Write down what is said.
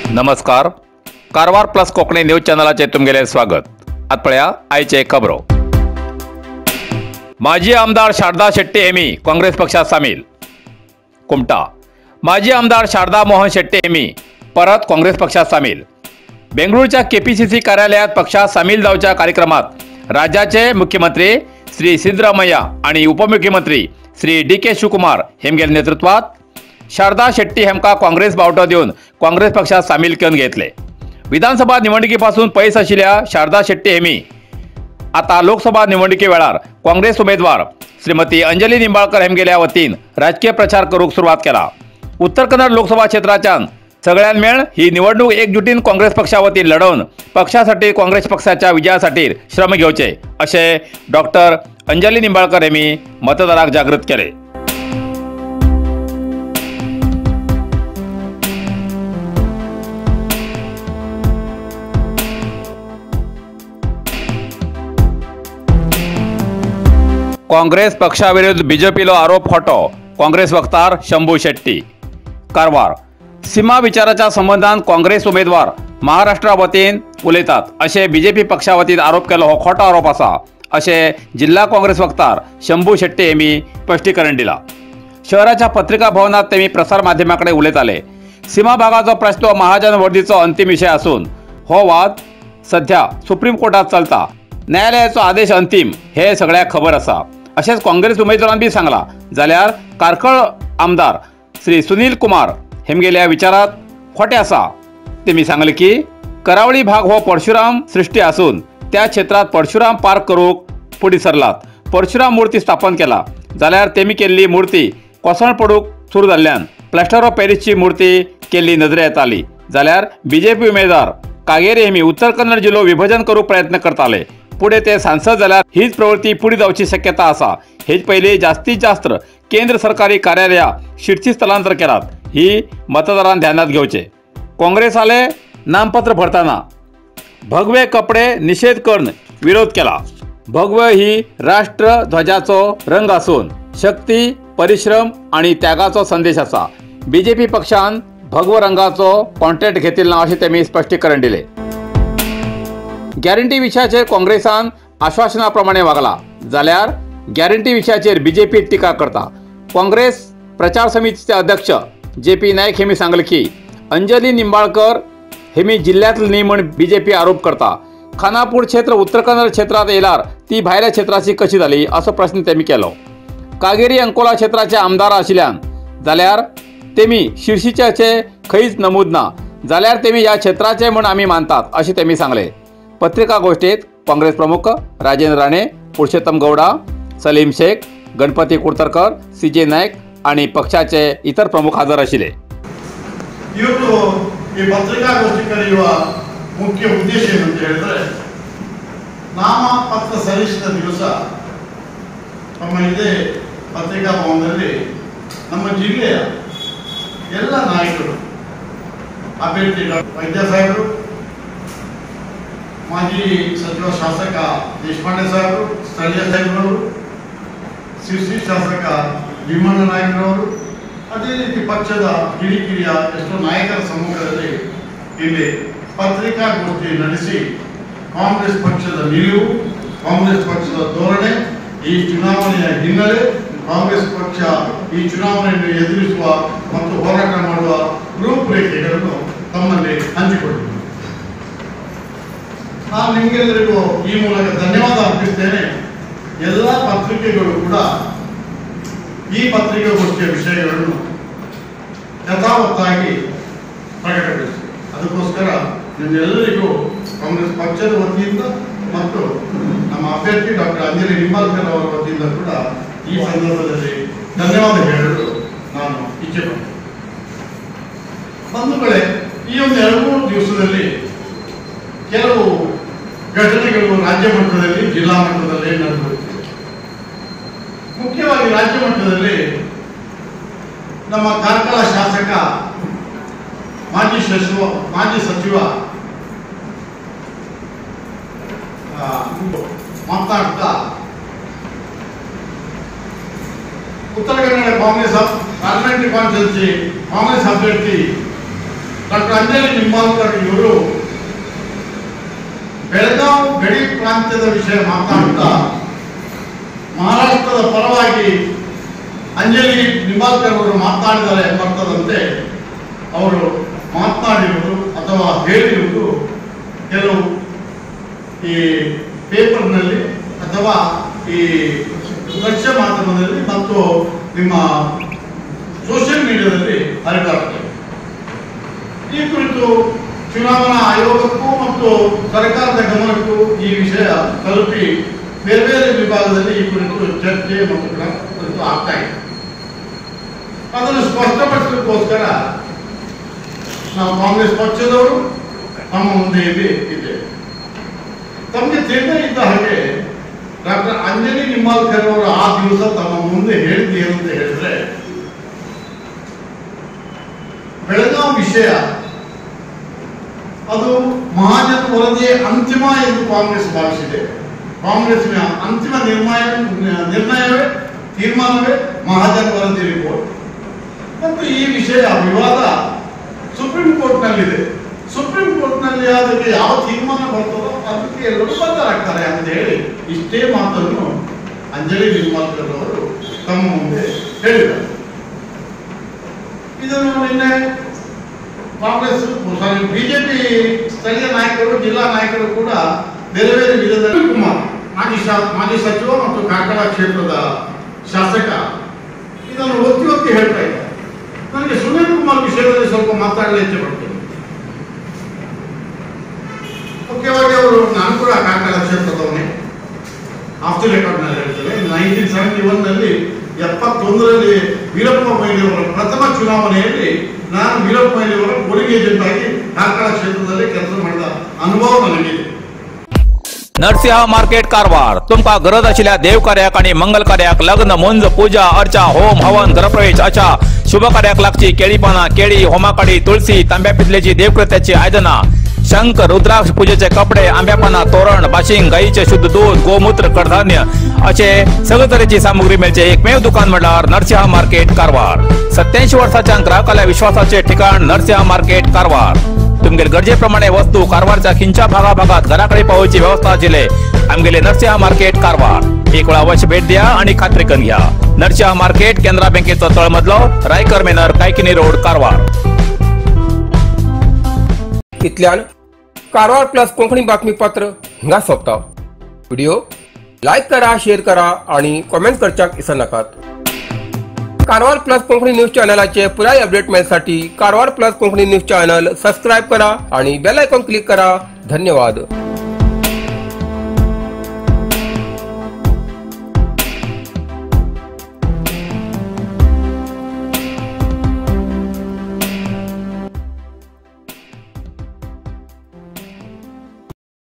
नमस्कार, Karwar plus Konkani news चॅनलाचे तुमगेले स्वागत। आत पळया आयचे खबरो। माजी आमदार शारदा शेट्टी हेमी काँग्रेस पक्षात सामील। कुमटा माजी आमदार शारदा मोहन शेट्टी हेमी परत काँग्रेस पक्षात सामील। बेंगळुरूच्या केपीसीसी कार्यालयात पक्षात सामील जावच्या कार्यक्रमात राज्याचे मुख्यमंत्री श्री सिद्धरामय्या आणि उपमुख्यमंत्री श्री डी के शिवकुमार हेमगेल नेतृत्वात शारदा शेट्टी हेमका काँग्रेस बावटो दिवन काँग्रेस पक्षात सामील करून घेतले। विधानसभा निवडणुकीपासून पयस आशिल्ल्या शारदा शेट्टी हेमी आता लोकसभा निवडणुकी वेळार काँग्रेस उमेदवार श्रीमती अंजली निंबाळकर हेमगेल्या वतीन राजकीय प्रचार करूंक सुरवात केला। उत्तर कन्नड लोकसभा क्षेत्राच्यान सगळ्यां मेळ ही निवडणूक एकजुटीन काँग्रेस पक्षा वतीन लढोवन पक्षासाठी काँग्रेस पक्षाच्या विजयासाठी श्रम घेवचे अशें डॉक्टर अंजली निंबाळकर हेमी मतदारांक जागृत केले। काँग्रेस पक्षाविरुद्ध बीजेपीलो आरोप खोटो, काँग्रेस वक्तार शंभू शेट्टी। कारवार सीमा विचाराच्या संबंधान काँग्रेस उमेदवार महाराष्ट्रा वतीन उलयतात अशें बीजेपी पक्षा वतीन आरोप केलो हो खोटो आरोप आसा अशें जिल्हा काँग्रेस वक्तार शंभू शेट्टी हेमी स्पश्टीकरण दिला। शहराच्या पत्रिका भवनात तेमी प्रसार माध्यमां कडेन उलयताले। सीमा भागाचो प्रश्न हो महाजन वर्दीचो अंतिम विशय आसून हो वाद सध्या सुप्रीम कोर्टात चलता। न्यायालयाचो आदेश अंतिम हे सगळ्याक खबर आसा अशेंच काँग्रेस उमेदवारान बी सांगला। जाल्यार कार्कळ आमदार श्री सुनील कुमार हेमगेल्या विचारात खोटे आसा। तेमी सांगले की करावळी भाग हो परशुराम सृष्टी आसून त्या क्षेत्रात परशुराम पार्क करूंक फुडें सरलात। परशुराम मूर्ती स्थापन केला जाल्यार तेमी केल्ली मूर्ती कोसळ पडूंक सुरू जाल्ल्यान प्लास्टर ऑफ पॅरिसची मूर्ती केल्ली नदरे येताली। जाल्यार बीजेपी उमेदवार कागेरी हेमी उत्तर कन्नड जिल्लो विभाजन करूंक प्रयत्न करताले। पुढे ते सांसद जाल्यार हीच प्रवृत्ती पुढे जावची शक्यता आसा। हेच पयलीं जास्तीत जास्त केंद्र सरकारी कार्यालयां शिरसी स्थलांतर केलात ही मतदारान ध्यानात घेवचे। काँग्रेसाले नामपत्र भरताना भगवे कपडे निषेध करून विरोध केला। भगवे ही राष्ट्रध्वजाचो रंग आसून शक्ती, परिश्रम आणि त्यागाचो संदेश आसा। बीजेपी पक्षान भगवो रंगाचो कॉन्ट्रॅक्ट घेतिल्लो ना अशें तेमी स्पश्टीकरण दिले। गॅरंटी विशयाचेर काँग्रेसान आश्वासना प्रमाणे वागला जाल्यार गॅरंटी विशयाचेर बीजेपी टिका करता। काँग्रेस प्रचार समितीचे अध्यक्ष जे पी नायक हेमी सांगले की अंजली निंबाळकर हेमी जिल्ह्यातले न्ही म्हूण बीजेपी आरोप करता। खानापूर क्षेत्र उत्तर कन्नड क्षेत्रात येयल्यार ती भायल्या क्षेत्राची कशी जाली असो प्रश्न तेमी केलो। कागेरी अंकोला क्षेत्राचे आमदार आशिल्ल्यान जाल्यार तेमी शिरशीच्याचे खंयच नमूद ना जाल्यार तेमी ह्या क्षेत्राचे म्हूण आमी मानतात अशें तेमी सांगले। पत्रिका गोष्ठीत काँग्रेस प्रमुख राजेंद्र राणे, पुरुषोत्तम गौडा, सलीम शेख, गणपती कुर्तरकर, सी जे नायक आणि पक्षाचे इतर प्रमुख हजर आशिल्ले। ಇವತ್ತು ಈ ಪತ್ರಿಕಾಗೋಷ್ಠಿ ಕರೆಯುವ ಮುಖ್ಯ ಉದ್ದೇಶ ಏನು ಅಂತ ಹೇಳಿದ್ರೆ, ನಾಮಪತ್ರ ಸಲ್ಲಿಸಿದ ದಿವಸ ನಮ್ಮ ಇದೇ ಪತ್ರಿಕಾ ಭವನದಲ್ಲಿ ನಮ್ಮ ಜಿಲ್ಲೆಯ ಎಲ್ಲ ನಾಯಕರು, ಅಭ್ಯರ್ಥಿಗಳು, ವೈದ್ಯ ಸಾಹೇಬರು, ಮಾಜಿ ಸಚಿವ ಶಾಸಕ ದೇಶಪಾಂಡೆ ಸಾಹೇಬರು, ಸ್ಥಳೀಯ ಸಾಹೇಬರವರು, ಸಿರ್ಸಿ ಶಾಸಕ ಭೀಮಣ್ಣ ನಾಯಕರವರು, ಅದೇ ರೀತಿ ಪಕ್ಷದ ಹಿರಿಕಿರಿಯ ಎಷ್ಟೋ ನಾಯಕರ ಸಮ್ಮುಖದಲ್ಲಿ ಇಲ್ಲಿ ಪತ್ರಿಕಾಗೋಷ್ಠಿ ನಡೆಸಿ ಕಾಂಗ್ರೆಸ್ ಪಕ್ಷದ ನಿಲುವು, ಕಾಂಗ್ರೆಸ್ ಪಕ್ಷದ ಧೋರಣೆ, ಈ ಚುನಾವಣೆಯ ಹಿನ್ನೆಲೆ, ಕಾಂಗ್ರೆಸ್ ಪಕ್ಷ ಈ ಚುನಾವಣೆಯನ್ನು ಎದುರಿಸುವ ಮತ್ತು ಹೋರಾಟ ಮಾಡುವ ರೂಪುರೇಖೆಗಳನ್ನು ತಮ್ಮಲ್ಲಿ ಹಂಚಿಕೊಂಡಿದೆ. ನಾನು ನಿಮಗೆಲ್ಲರಿಗೂ ಈ ಮೂಲಕ ಧನ್ಯವಾದ ಅರ್ಪಿಸ್ತೇನೆ. ಎಲ್ಲ ಪತ್ರಿಕೆಗಳು ಕೂಡ ಈ ಪತ್ರಿಕಾಗೋಷ್ಠಿಯ ವಿಷಯಗಳನ್ನು ಯಥಾವತ್ತಾಗಿ ಪ್ರಕಟಗೊಳಿಸಿವೆ. ಅದಕ್ಕೋಸ್ಕರ ನಿಮ್ಮೆಲ್ಲರಿಗೂ ಕಾಂಗ್ರೆಸ್ ಪಕ್ಷದ ವತಿಯಿಂದ ಮತ್ತು ನಮ್ಮ ಅಭ್ಯರ್ಥಿ ಡಾಕ್ಟರ್ ಅಂಜಲಿ ನಿಂಬಾಳ್ಕರ್ ಅವರ ವತಿಯಿಂದ ಕೂಡ ಈ ಸಂದರ್ಭದಲ್ಲಿ ಧನ್ಯವಾದ ಹೇಳಲು ನಾನು ಇಚ್ಛೆ ಪಡ್ತೇನೆ. ಬಂಧುಗಳೇ, ಈ ಒಂದು 2-3 ದಿವಸದಲ್ಲಿ ಕೆಲವು ಘಟನೆಗಳು ರಾಜ್ಯ ಮಟ್ಟದಲ್ಲಿ, ಜಿಲ್ಲಾ ಮಟ್ಟದಲ್ಲಿ ನಡೆದು, ಮುಖ್ಯವಾಗಿ ರಾಜ್ಯ ಮಟ್ಟದಲ್ಲಿ ನಮ್ಮ ಕಾರ್ಕಳ ಶಾಸಕ ಮಾಜಿ ಸಚಿವ ಮಾತನಾಡ್ತಾ ಉತ್ತರ ಕನ್ನಡ ಕಾಂಗ್ರೆಸ್ ಪಾರ್ಲಿಮೆಂಟರಿ ಕಾನ್ಸ್ಟಿಟ್ಯೂನ್ಸಿ ಕಾಂಗ್ರೆಸ್ ಅಭ್ಯರ್ಥಿ ಡಾಕ್ಟರ್ ಅಂಜಲಿ ನಿಂಬಾಳ್ಕರ್ ಇವರು ಬೆಳಗಾವಿ ಗಡಿ ಪ್ರಾಂತ್ಯದ ವಿಷಯ ಮಾತನಾಡ್ತಾ ಮಹಾರಾಷ್ಟ್ರದ ಪರವಾಗಿ ಅಂಜಲಿ ನಿಂಬಾಳ್ಕರ್ ಅವರು ಮಾತನಾಡಿದ್ದಾರೆ ಎಂಬರ್ಥದಂತೆ ಅವರು ಮಾತನಾಡಿರುವುದು ಅಥವಾ ಹೇಳಿರುವುದು ಕೆಲವು ಈ ಪೇಪರ್ನಲ್ಲಿ ಅಥವಾ ಈ ದೃಶ್ಯ ಮಾಧ್ಯಮದಲ್ಲಿ ಮತ್ತು ನಿಮ್ಮ ಸೋಷಿಯಲ್ ಮೀಡಿಯಾದಲ್ಲಿ ಹರಿದಾಡುತ್ತದೆ. ಈ ಕುರಿತು ಚುನಾವಣಾ ಆಯೋಗಕ್ಕೂ ಮತ್ತು ಸರ್ಕಾರದ ಗಮನಕ್ಕೂ ಈ ವಿಷಯ ತಲುಪಿ ಬೇರೆ ಬೇರೆ ವಿಭಾಗದಲ್ಲಿ ಈ ಕುರಿತು ಚರ್ಚೆ ಮತ್ತು ಕುರಿತು ಆಗ್ತಾ ಇದೆ. ಅದನ್ನು ಸ್ಪಷ್ಟಪಡಿಸಲಿಕ್ಕೋಸ್ಕರ ನಾವು ಕಾಂಗ್ರೆಸ್ ಪಕ್ಷದವರು ನಮ್ಮ ಮುಂದೆ ಇಲ್ಲಿ ಇದ್ದೇವೆ. ತಮಗೆ ತಿಳಿದೇ ಇದ್ದ ಹಾಗೆ ಡಾಕ್ಟರ್ ಅಂಜಲಿ ನಿಂಬಾಳ್ಕರ್ ಅವರು ಆ ದಿವಸ ತಮ್ಮ ಮುಂದೆ ಹೇಳಿದ್ದು ಏನಂತ ಹೇಳಿದ್ರೆ, ಬೆಳಗಾವಿ ವಿಷಯ ಅದು ಮಹಾಜನ್ ವರದಿಯ ಅಂತಿಮ ಎಂದು ಕಾಂಗ್ರೆಸ್ ಭಾವಿಸಿದೆ. ಕಾಂಗ್ರೆಸ್ನ ಅಂತಿಮ ನಿರ್ಣಯವೇ ತೀರ್ಮಾನವೇ ಮಹಾಜನ್ ವರದಿ ರಿಪೋರ್ಟ್. ಮತ್ತು ಈ ವಿಷಯ ವಿವಾದ ಸುಪ್ರೀಂ ಕೋರ್ಟ್ನಲ್ಲಿದೆ. ಸುಪ್ರೀಂ ಕೋರ್ಟ್ನಲ್ಲಿ ಅದಕ್ಕೆ ಯಾವ ತೀರ್ಮಾನ ಬರ್ತದೋ ಅದಕ್ಕೆ ಎಲ್ಲರೂ ಬದ್ಧರಾಗ್ತಾರೆ ಅಂತ ಹೇಳಿ ಇಷ್ಟೇ ಮಾತನ್ನು ಅಂಜಲಿ ನಿಂಬಾಳ್ಕರ್ ಅವರು ತಮ್ಮ ಮುಂದೆ ಹೇಳಿದರು. ಇದನ್ನು ನಿನ್ನೆ ಕಾಂಗ್ರೆಸ್ ಸಾರಿ ಬಿಜೆಪಿ ಸ್ಥಳೀಯ ನಾಯಕರು, ಜಿಲ್ಲಾ ನಾಯಕರು ಕೂಡ ಬೇರೆ ಬೇರೆ ವಿಧದಲ್ಲಿ ಕುಮಾರ್ ಮಾಜಿ ಸಚಿವ ಮತ್ತು ಕಾರ್ಕಳ ಕ್ಷೇತ್ರದ ಶಾಸಕ ಇದನ್ನು ಒತ್ತಿ ಒತ್ತಿ ಹೇಳ್ತಾ ಇದ್ದಾರೆ. ನನಗೆ ಸುನೀಲ್ ಕುಮಾರ್ ವಿಷಯದಲ್ಲಿ ಸ್ವಲ್ಪ ಮಾತಾಡಲು ಇಚ್ಛೆ ಪಡ್ತೇನೆ. ಮುಖ್ಯವಾಗಿ ಅವರು, ನಾನು ಕೂಡ ಕಾರ್ಕಳ ಕ್ಷೇತ್ರದವನೇ, ಆಫ್ the ರೆಕಾರ್ಡ್ನಲ್ಲಿ ಹೇಳ್ತೇನೆ. 1971ನಲ್ಲಿ 71ರಲ್ಲಿ ವೀರಪ್ಪ ಮೊಯ್ಲಿಯವರ ಪ್ರಥಮ ಚುನಾವಣೆಯಲ್ಲಿ ನಾನು ವೀರಪ್ಪ ಮೊಯ್ಲಿಯವರ ಪೋಲಿಂಗ್ ಏಜೆಂಟ್ ಆಗಿ ಕಾರ್ಕಳ ಕ್ಷೇತ್ರದಲ್ಲಿ ಕೆಲಸ ಮಾಡಿದ ಅನುಭವ ನನಗಿದೆ. नरसिंह मार्केट कारवार तुमकां गरज आशिल्ल्या देवकार्याक आनी मंगल कार्याक लग्न, मुंज, पूजा अर्चा, होम हवन, घरप्रवेश अशा शुभ कार्याक लागची केळी पानां, केळी, होमाकाडी, तुळसी, तांब्या पितलेची देवकृत्याची आयदनां, शंख, रुद्राक्ष, पूजेचे कपडे, आंब्या पानां, तोरण, बाशिंग, गायीचे शुद्ध दूध, गोमूत्र, कडधान्य अशे सगळे तरेची सामुग्री मेळचे एकमेव दुकान म्हळ्यार नरसिंह मार्केट कारवार. 87 वर्साच्या ग्राहकाल्या विश्वासाचे ठिकाण नरसिंह मार्केट कारवार. तुमगेले गरजे प्रमाणे वस्तू कारवारच्या खिंच्या भागा भागात घराकडे पावोवची व्यवस्था आशिल्ले आमगेले नरसिंह मार्केट कारवार. एक वेळा अवश्य भेट द्या आणि खात्री करून घ्या. नरसिंह मार्केट, केनरा बँकेचो तळमजलो, रायकर मेनर, कायकिनी रोड, कारवार. इतल्यान कारवार प्लस कोंकणी बातमीपत्र हिंगा सोंपता. व्हिडिओ लायक करा, शेअर करा आणि कॉमेंट करच्याक विसरनाकात. कारवार प्लस कोंकणी न्यूज चॅनलाचे पुराय update मेळसाठी Karwar plus Konkani news channel subscribe करा आणि बेल आयकॉन क्लिक करा. धन्यवाद.